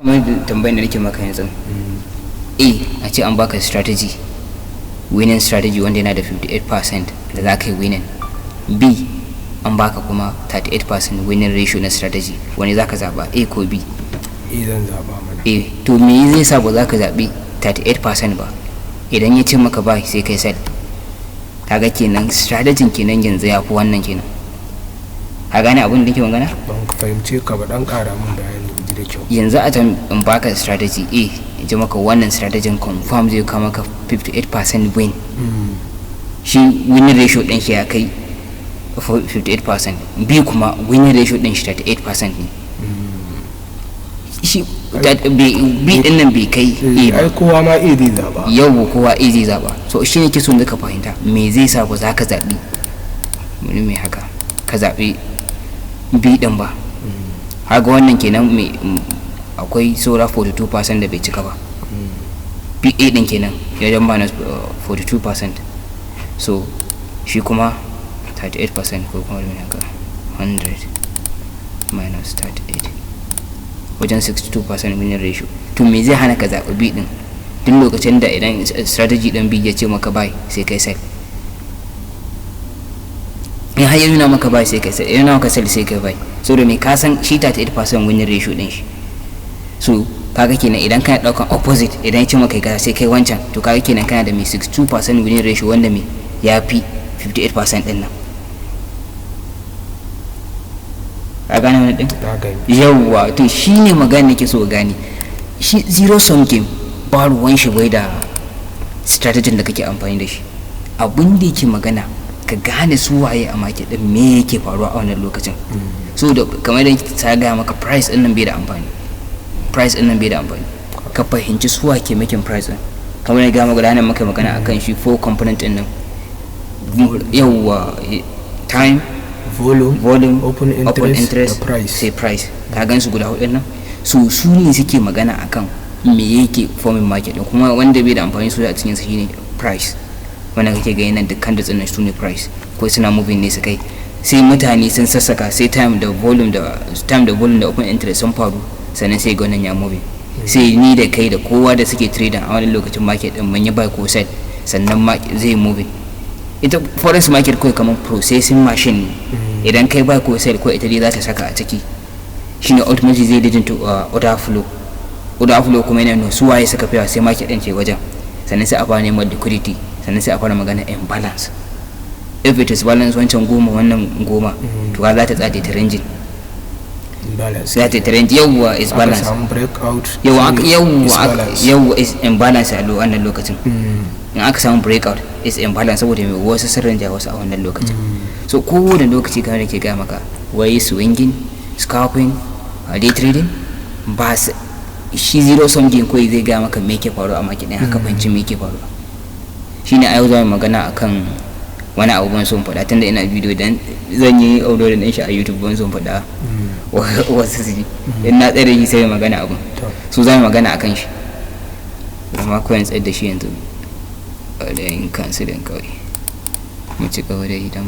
Kamar tambayin da nake maka yanzu, a ce an baka strategy, winning strategy wanda yana da 58% da za ka yi winning, B an baka kuma 38% winning ratio na strategy, wani za ka zaba, A ko B? A zan zaba mana. A. To me zai sa ba za ka zaɓi 38% ba? Idan ya ce maka buy, sai kai sell. Kaga kenan strategy kenan yanzu ya fi wannan kenan. Ka gane abin da nake magana? Ban fahimce ka ba, dan ƙara min bayani in ji da kyau. Yanzu a can in baka strategy A, in ce maka wannan strategy confirm zai kawo maka 58% win. Shi winning ratio din shi ya kai 58%. B kuma winning ratio din shi 38% ne. Shi B din nan bai kai A ba. Ai kowa ma A zai zaba. Yau kowa A zai zaba. So shi ne ke son ka fahimta, me zai sa ba za ka zaɓi wani mai haka, ka zaɓi B din ba? Haka wannan kenan mai akwai saura 42% da bai cika ba. B, A din kenan ya jan minus 42%. So shi kuma 38%, ko kuma mai haka, 100 minus 38, wajen 62% winning ratio. To me zai hana ka zaɓi B din, duk lokacin da idan strategy din B ya ce maka buy, sai kai sell? In har ya nuna maka buy, sai kai sell. Ya nuna maka sell, sai kai buy. So da me? Ka san shi 38% winning ratio din shi. So kaga kenan idan kana daukan opposite, idan ya ce maka kaza sai kai wancan, to kaga kenan kana da mai 62% winning ratio, wanda mai ya fi 58% din nan. Ka gane wani din? Na gani. Yawwa, to shine magana nake so gane. Shi zero sum game ba ruwan shi bai da strategy da kake amfani da shi. Abin da yake magana, ka gane su waye a market din, me yake faruwa a wannan lokacin. So da kamar da ta gaya maka, price din nan bai da amfani, price din nan bai da amfani. Ka fahimci su wa ke making price din. Kamar da ga maka da maka magana akan shi four component din nan, yawwa, time, volume, volume, open interest, da price. Sai price. Ka gan su guda hudun nan, so su ne suke magana akan me yake forming market din. Kuma wanda bai da amfani su a cikin su shine price. Wanda kake ga nan dukkan da tsinnan su ne price, ko suna moving ne su kai, sai mutane sun sassaka, sai time da volume da open interest sun faru, sannan sai ga wannan ya moving. Sai ni da kai da kowa da suke trading a wani lokacin market din mun yi buy ko sell, sannan zai moving. Ita forex market kawai kamar processing machine ne. Idan kai buy ko sell, ko ita dai za ta saka a ciki, shine ultimately zai leading to order flow. Order flow kuma yana nuna su waye suka fiya, sai market din ce wajen, sannan sai a fara neman liquidity, sannan sai a fara magana imbalance. If it is balance, wancan 10, wannan 10, to za ta tsade ta ranging. Balance. Za ta trend, yawwa, is balance. Aka samu breakout. Yawwa. Is Yawwa. Balance. Yawwa, is imbalance a wannan lokacin. In aka samu breakout, is imbalance, saboda mai wasu sirrin ja wasu a wannan lokacin. So kowane lokaci, kamar da ke gaya maka, wai swinging, scalping, day trading ba shi zero sum game kawai zai gaya maka me ke faruwa a market din. Haka fahimci me ke faruwa. Shine a yau za mu magana akan wani abu, ban son faɗa tunda ina bidiyo, dan zan yi uploading din shi a YouTube, ban son faɗa wasu su ji. In na tsare shi sai magana abun. So za mu magana akan shi, amma kawai tsayar da shi yanzu da yin cancelling, kawai mu ci gaba da idan